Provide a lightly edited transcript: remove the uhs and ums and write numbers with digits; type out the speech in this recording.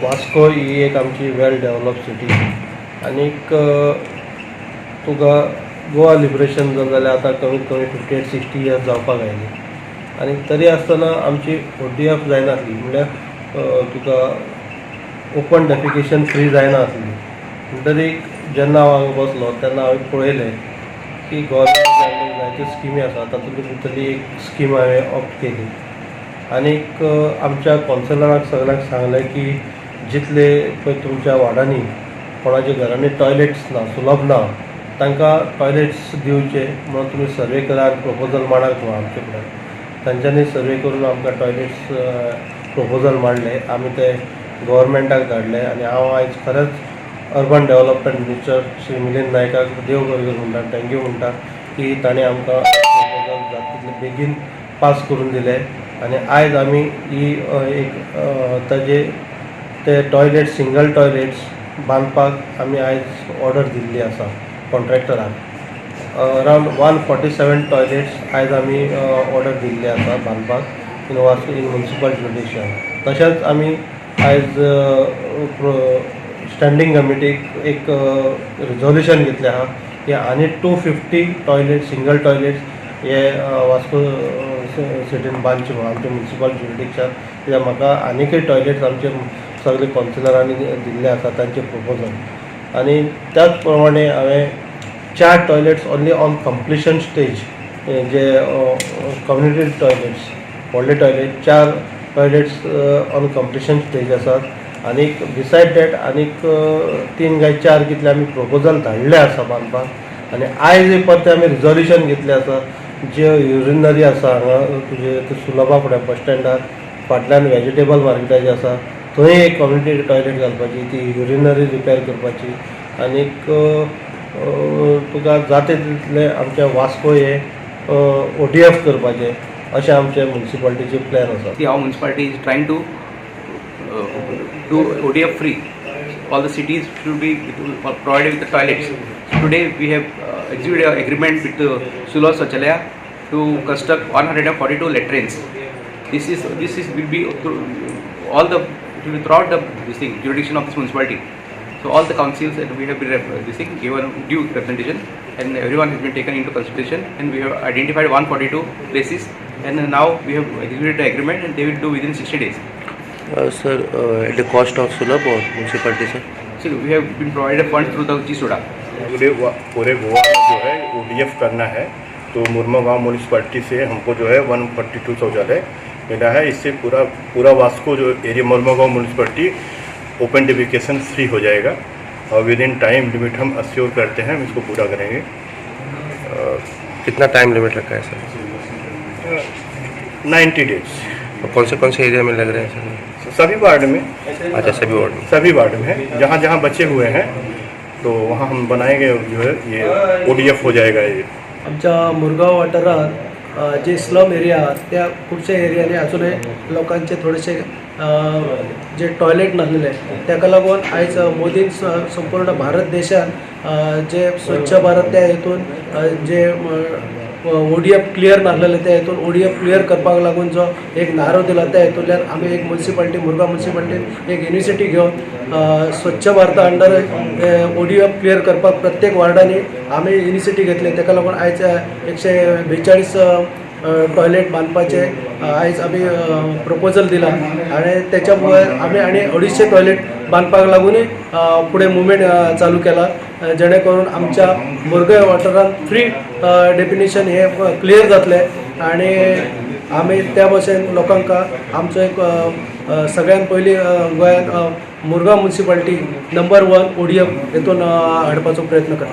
वास्को ही एक आमची वेल develop city आनीक तुका गोवा लिबरेशन जालें जाल्यार आतां कमीत कमी 58-60 इयर्स जावपाक आयली आनी तरी आसतना आमची ओडीएफ जायनासली, म्हणल्यार तुका ओपन डेफिकेशन फ्री जायना आसली. म्हणटरी जेन्ना हांव हांगा बसलो तेन्ना हांवें पळयलें की गव्हर्मेंट जायत्यो स्किमी आसा, तातूंत भितरली एक स्कीम हांवें ऑप्ट केली आनीक आमच्या कौन्सिलरांक सगल्यांक सांगलें की जितले पळय तुमच्या वार्डांनी कोणाच्या घरांनी टॉयलेट्स ना, सुलभ ना, तांकां टॉयलेट्स दिवचे म्हणून तुमी सर्वे करा आनी प्रपोजल मांडात म्हणून आमचे कडेन. तांच्यांनी सर्वे करून आमकां टॉयलेट्स प्रपोजल मांडले. आमी ते गव्हर्मेंटाक धाडले आनी हांव आयज खरेंच urban development minister Shri Milind नायकाक देव बरें करूं म्हणटा, thank you म्हणटा की ताणें आमकां प्रपोजल जाता तितले बेगीन पास करून दिले आनी आयज आमी ही एक ताजे ते टॉयलेट, सिंगल टॉयलेट्स बांदपाक आमी आयज ऑर्डर दिल्ली आसा कॉन्ट्रॅक्टराक. अरावंड 147 टॉयलेट्स आयज आमी ऑर्डर दिल्ली आसा बांदपाक in Vasco, in municipal jurisdiction. तशेंच आमी आयज स्टँडींग कमिटीक एक रिजोल्युशन घेतलें आहा की आनी 250 टॉयलेट, सिंगल टॉयलेट्स हे वास्को सिटीन बांदचे म्हणून आमच्या म्युनिसिपल ज्युरिडिक्शन, कित्याक म्हाका आनीकय टॉयलेट्स आमचे सगळे कौन्सिलरांनी दिल्ले आसा तांचे प्रपोजल. आनी त्याच प्रमाणे हांवें चार toilets only on completion stage, J community toilets, व्हडले टॉयलेट, चार टॉयलेट्स ऑन कंप्लिशन स्टेज आसात. आनीक बिसायड that आनीक तीन काय चार कितले आमी प्रपोजल धाडले आसा बांदपाक. आनी आयज एक परतें आमी रिजोल्युशन घेतलें आसा, जे युरिनरी आसा हांगा तुजे ते सुलभा फुडें बस स्टँडार फाटल्यान वेजिटेबल मार्केटाचें आसा, थंय एक कम्युनिटी टॉयलेट घालपाची, ती युरिनरी रिपेर करपाची. आनीक तुका जाता तितलें आमच्या वास्को हे ओडीएफ करपाचें अशें आमचे म्युनिसिपालिटीचे प्लॅन आसा. See how municipality is trying to do ODF free. All the cities should be provided with the toilets. So today we have executed an agreement with the Sulabh Sauchalaya to construct 142 latrines. This is will be through all the it will be throughout the this thing jurisdiction of this municipality. So all the councils that we have been this thing given due representation and everyone has been taken into consideration and we have identified 142 places and now we have executed the agreement and they will do within 60 days. Sir, at the cost of Sulabh or municipality, sir? So we have been provided funds through the GSUDA. पूरे गोवा में जो है ODF करना है, तो Mormugao municipality से हमको जो है 142 शौचालय मिला है. इससे पूरा पूरा वास्को जो area, Mormugao municipality open defecation free हो जाएगा और विद इन टाइम लिमिट हम अश्योर करते हैं, हम इसको पूरा करेंगे. कितना टाइम लिमिट रखा है सर? 90 डेज. और कौन से एरिया में लग रहे हैं सर? सभी वार्ड में. अच्छा, सभी वार्ड में. सभी वार्ड में है. जहाँ जहाँ बचे हुए हैं तो वहाँ हम बनाएंगे, जो है ये ओडीएफ हो जाएगा ये. आमच्या मुरगांव वाठारांत जे स्लम एरिया आहात त्या खुबश्या एरियांनी अजुनूय लोकांचे थोडेशे जे टॉयलेट नासलेले, ताका लागून आयज मोदीन संपूर्ण भारत देशान जे स्वच्छ भारत त्या हेतून जे ओडीएफ क्लियर नासलेले त्या हेतून ओडीएफ क्लियर करपाक लागून जो एक नारो दिला, त्या हेतूंतल्यान आमी एक म्युनिसिपालिटी, मुरगांव म्युनिसिपालिटीन एक इनिशिएटीव घेवन स्वच्छ भारता अंडर ओडीएफ क्लियर करपाक प्रत्येक वार्डांनी आमी इनिशिएटीव घेतले. ताका लागून आयज 142 टॉयलेट बांदपाचे आयज आमी प्रपोजल दिला आनी त्याच्या मुळे आमी आनी 250 टॉयलेट बांदपाक लागूनय फुडें मुवमेंट चालू केला, जेणे करून आमच्या मुरगांव वाठारांत फ्री डेफिकेशन हे क्लियर जातलें आनी आमी त्या भशेन लोकांक आमचो एक सगळ्यात पयलीं गोंयांत Murgaon municipality number one ODF हेतून हाडपाचो प्रयत्न करता.